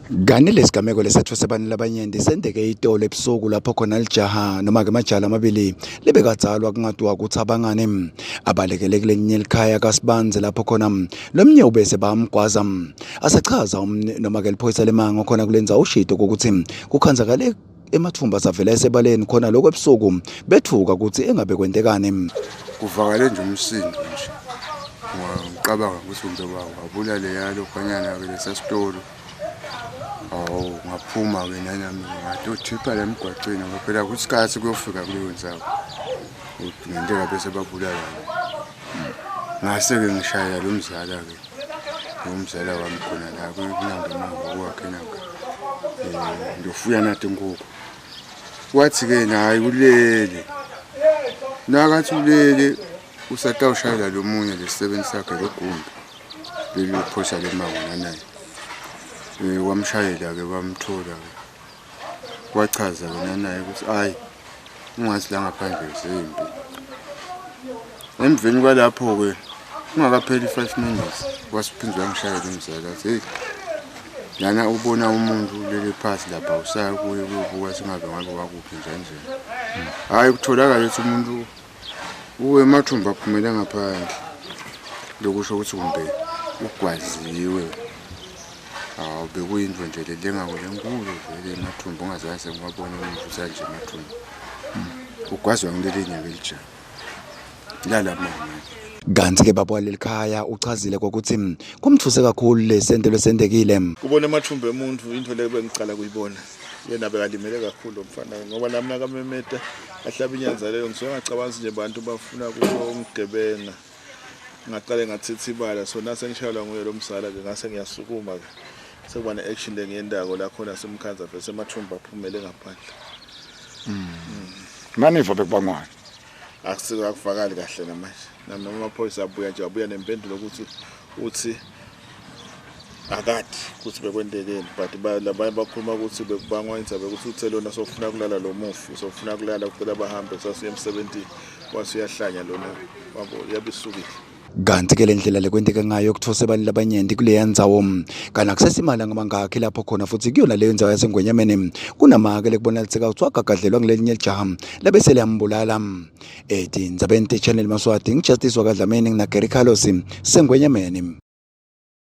Kanti lesigameko lesetfuse bantfu labanyenti senteke itolo ebusuku lapho khona lijaha noma-ke emajaha lamabili lebekadzalwa kungatiwa kutsi abangani abalekele kulelinye likhaya kaSibandze lapho khona lomnye ubese bamgwaza. Asachaza noma-ke liphoyisa lemango khona kule ndzawo ushito ukuthi kukhandzakale emathumba asavela esebaleni khona lokho ebusuku bethuka ukuthi engabe kwentekani. Kuvakale nje umsindo nje ngicabanga ukuthi kumbe wabulale yalo khwanyana-ke lesasitolo. Hawu ngaphuma-ke nanami ngatothipha la emgwacweni ngoba phela kusikhathi kuyofika kuleyo ndzawo ngenteka bese babulalana. Ngase-ke ngishayela lo mzala-ke umzala wami khona la kunange kwakhe nange um ndofuya nathi inkukhu. Wathi-ke yena hhayi ulele, nakathi ulele usatawushayela lo munye lesisebenzi sakhe lo gumbi. Leli phosa lemangwana naye. Eh wamshayela ke bamthola ke. Wachaza ke nanaye ukuthi hayi ungathi la ngaphandle zempi. Emveni kwalapho ke kungakapheli 5 minutes wasiphinde wangishayela umzala athi hey lana ubona umuntu lele phasi lapha usaya kuye kuyobuka singabe ngabe wakuphi njani nje. Hayi kutholakala ukuthi umuntu Uwe emathumbu aphumele ngaphandle. Lokusho ukuthi kumbe ugwaziwe. Hawu bekuyinto nje lelengako lenkulu vele emathumbu ungazazi ngiwabona umuntu usanje emathumbu. Ugwazwa ngileli nyaka elija. Lala mama. Kanti-ke baba waleli khaya uchazile kokuthi kumthuse kakhulu lesento lesentekile. Kubona emathumbu emuntu into le bengicala kuyibona. Yena bekalimele kakhulu lo mfana ngoba nami nakamemeta ahlaba inyanza leyo ngisuke ngacabanga ukuthi nje bantu bafuna kungigebenga. Ngaqale ngathithibala so nase ngishayelwa nguye lo mzala-ke ngase ngiyasukuma-ke sekuba ne-action lengiyendako la khona simkhanza vese emathumbu aphumele ngaphandle. Naniva bekubangwani? Akusiko akuvakali kahle namanje. Nami amaphoyisa abuya nje abuya nempendulo ukuthi uthi akati ukuthi bekwentekeni but labanye bakhuluma ukuthi bekubangwa indzaba yokuthi uthe lona sofuna kulala lo mufi sofuna kulala kucela bahambe sasuye emsebentini wase uyahlanya lona wabo yabe isukile. Kanti ke le ndlela lekwenteke ngayo kuthose abantu labanyenti kuleya ndzawo kana kusesimala ngamangakhi lapho khona futhi kuyona leyo ndzawo yaseNgwenyameni kunamake lekubonakaliseka kuthiwa agagadlelwa ngulelinye lijaha labese liyambulala. Etindzabeni te-Channel Maswati ngiJustice wakaDlamini nginaGary Carlos seNgwenyameni.